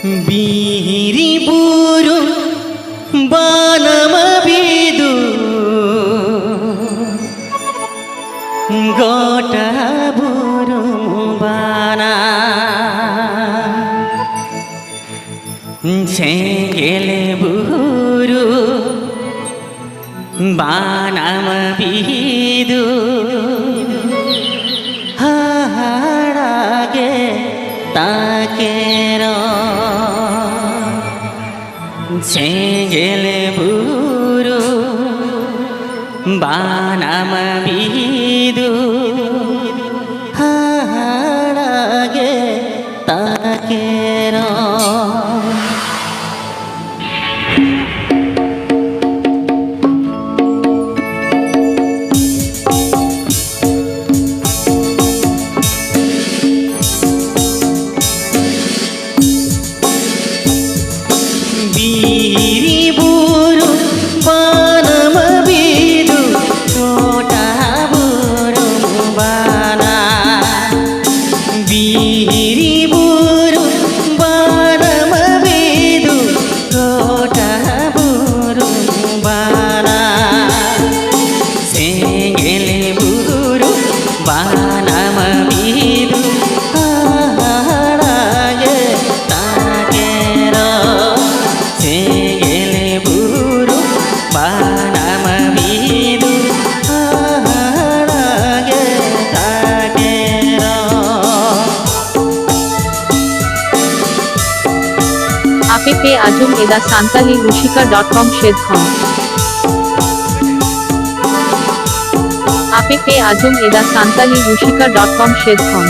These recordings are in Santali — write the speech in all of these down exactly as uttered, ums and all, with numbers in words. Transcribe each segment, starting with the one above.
ᱵᱤᱦᱤᱨᱤ ᱵᱩᱨᱩ ᱵᱟᱱᱟᱢ ᱵᱤᱫᱩ, ᱜᱚᱴᱟ ᱵᱩᱨᱩ ᱵᱟᱱᱟ᱾ ᱥᱮᱸᱜᱮᱞ ᱵᱩᱨᱩ ᱵᱟᱱᱟᱢ ᱵᱤᱫᱩ, ᱦᱟᱦᱟᱲᱟ ᱜᱮ ᱛᱟᱠᱮᱨᱚ᱾ ᱥᱮᱸᱜᱮᱞ ᱵᱩᱨᱩ ᱵᱟᱱᱟᱢ ᱵᱤᱫᱩ, ᱦᱟᱦᱟᱲᱟ ᱜᱮ ᱛᱟᱠᱮᱨᱚ᱾ ᱵᱤᱨ ᱵᱩᱨᱩ ᱵᱟᱱᱟᱢ ᱵᱤᱫᱩ, ᱜᱚᱴᱟ ᱵᱩᱨᱩ ᱵᱟᱱᱟ᱾ ᱵᱤᱨ ᱵᱩᱨᱩ ᱵᱟᱱᱟᱢ ᱵᱤᱫᱩ, ᱜᱚᱴᱟ ᱵᱩᱨᱩ ᱵᱟᱱᱟ᱾ ᱥᱮᱸᱜᱮᱞ ᱵᱩᱨᱩ ᱵᱟᱱᱟᱢ ᱵᱤᱫᱩ, ᱦᱟᱦᱟᱲᱟ ᱜᱮ ᱛᱟᱠᱮᱨᱚ᱾ ᱥᱮᱸᱜᱮᱞ ᱵᱩᱨᱩ ᱵᱟᱱᱟᱢ ᱵᱤᱫᱩ, ᱦᱟᱦᱟᱲᱟ ᱜᱮ ᱛᱟᱠᱮᱨᱚ᱾ ᱟᱯᱮ ᱯᱮ ᱟᱸᱡᱚᱢ ᱮᱫᱟ ᱥᱟᱱᱛᱟᱞᱤ ᱨᱩᱥᱤᱠᱟ ᱰᱚᱴ ᱠᱚᱢ ᱥᱮᱫ ᱠᱷᱚᱱ᱾ ᱟᱯᱮ ᱯᱮ ᱟᱸᱡᱚᱢ ᱮᱫᱟ ᱥᱟᱱᱛᱟᱞᱤ ᱨᱩᱥᱤᱠᱟ ᱰᱚᱴ ᱠᱚᱢ ᱥᱮᱫ ᱠᱷᱚᱱ᱾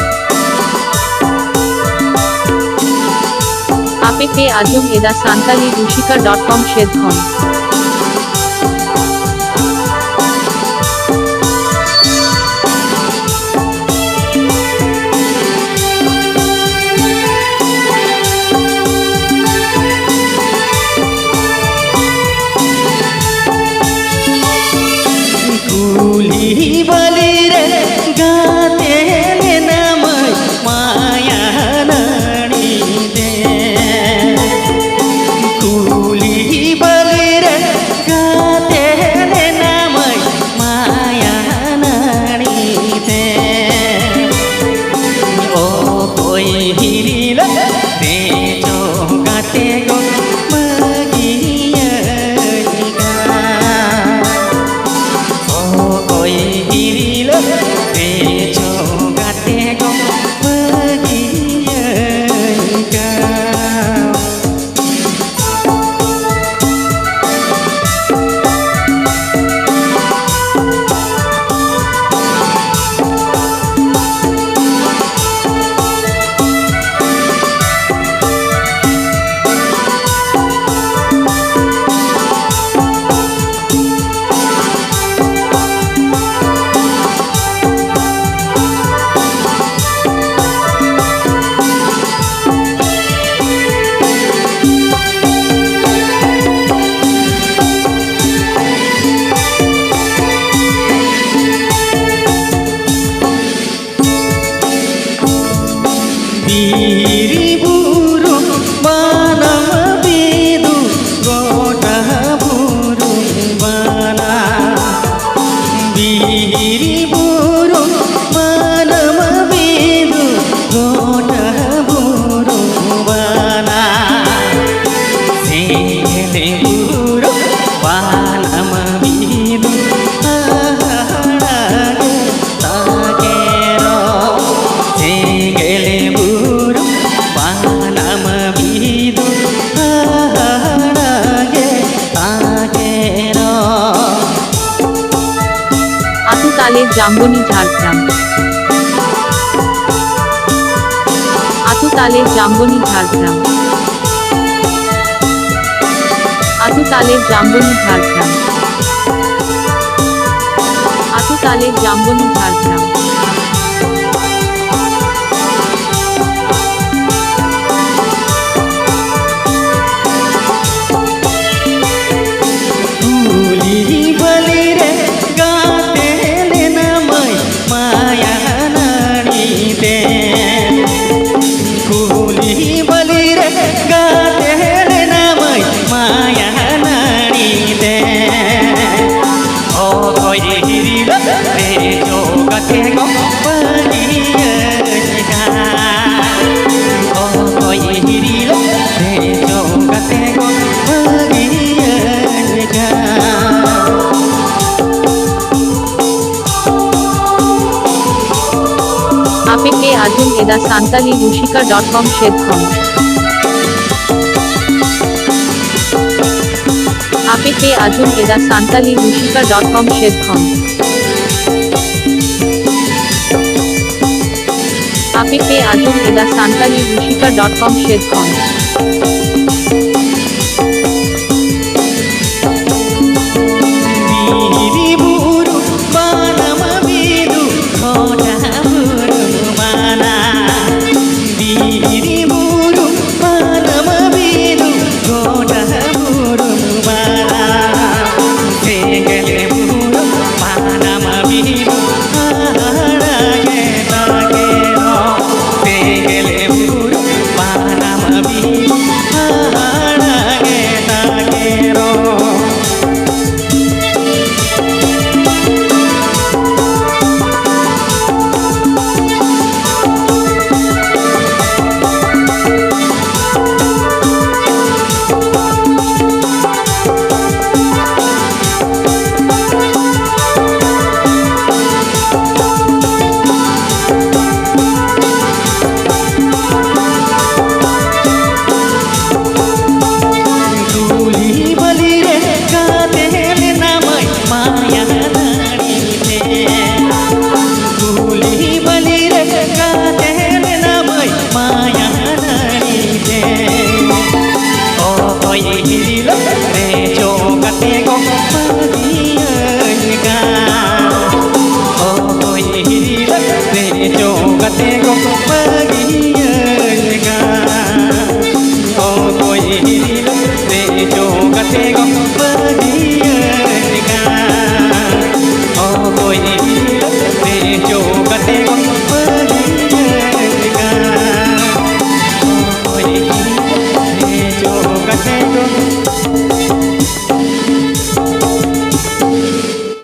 ᱟᱯᱮ ᱯᱮ ᱟᱸᱡᱚᱢ ᱮᱫᱟ ᱥᱟᱱᱛᱟᱞᱤ ᱨᱩᱥᱤᱠᱟ ᱰᱚᱴ ᱠᱚᱢ ᱥᱮᱫ ᱠᱷᱚᱱ᱾ ᱠᱩᱞᱦᱤ ᱵᱟᱹᱞᱤ ᱨᱮ ᱜᱟᱛᱮ ᱞᱮᱱᱟᱢ ᱢᱟᱭᱟ ᱱᱟᱹᱲᱤ ᱛᱮ᱾ জাম্বনি ঝাড়গ্রাম। আতুতালে জাম্বনি ঝাড়গ্রাম। আতুতালে জাম্বনি ঝাড়গ্রাম। আতুতালে জাম্বনি ঝাড়গ্রাম। ᱠᱩᱞᱤ ᱵᱟᱹᱞᱤ ᱨᱮ ᱜᱟᱛᱮ ᱞᱮᱱᱟ ᱢᱟᱹᱭ ᱢᱟᱭᱟ ᱱᱟᱹᱲᱤ ᱛᱮ᱾ ᱠᱩᱞᱤ ᱵᱟᱹᱞᱤ ᱨᱮ ᱜᱟᱛᱮ ᱞᱮᱱᱟ ᱢᱟᱹᱭ ᱢᱟᱭᱟ ᱱᱟᱹᱲᱤ ᱛᱮ᱾ ᱚᱠᱚᱭ ᱦᱤᱨᱤᱞᱟᱹ ᱨᱮ ᱡᱚ ᱜᱟᱛᱮ ᱠᱚ ᱵᱟᱹᱜᱤᱭᱟᱹᱧ ᱠᱟᱱ᱾ ᱚᱠᱚᱭ ᱦᱤᱨᱤᱞᱟᱹ ᱨᱮ ᱡᱚ ᱜᱟᱛᱮ ᱠᱚ ᱵᱟᱹᱜᱤᱭᱟᱹᱧ ᱠᱟᱱ᱾ ᱟᱯᱮ ᱯᱮ ᱟᱸᱡᱚᱢ ᱮᱫᱟ ᱥᱟᱱᱛᱟᱞᱤ ᱨᱩᱥᱤᱠᱟ ᱰᱚᱴ ᱠᱚᱢ ᱥᱮᱫ ᱠᱷᱚᱱ᱾ ᱟᱯᱮ ᱯᱮ ᱟᱸᱡᱚᱢ ᱮᱫᱟ ᱥᱟᱱᱛᱟᱞᱤ ᱨᱩᱥᱤᱠᱟ ᱰᱚᱴ ᱠᱚᱢ ᱥᱮᱫ ᱠᱷᱚᱱ᱾ ᱟᱯᱮ ᱯᱮ ᱟᱸᱡᱚᱢ ᱮᱫᱟ ᱥᱟᱱᱛᱟᱞᱤ ᱨᱩᱥᱤᱠᱟ ᱰᱚᱴ ᱠᱚᱢ ᱥᱮᱫ ᱠᱷᱚᱱ᱾ ᱵᱤᱨ ᱵᱩᱨᱩ ᱵᱟᱱᱟᱢ ᱵᱤᱨᱩ ᱜᱚᱴᱟ ᱵᱩᱨᱩ ᱵᱟᱱᱟ᱾ ᱵᱤᱨ ᱵᱩᱨᱩ ᱵᱟᱱᱟᱢ ᱵᱤᱨᱩ ᱜᱚᱴᱟ ᱵᱩᱨᱩ ᱵᱟᱱᱟ᱾ ᱥᱮᱸᱜᱮᱞ ᱵᱩᱨᱩ ᱵᱟᱱᱟᱢ ᱵᱤᱨᱩ ᱦᱟᱦᱟᱲᱟ ᱜᱮ ᱛᱟᱠᱮᱨᱚᱜ᱾ ᱥᱮᱸᱜᱮᱞ ᱵᱩᱨᱩ ᱵᱟᱱᱟᱢ ᱵᱤᱨᱩ Pega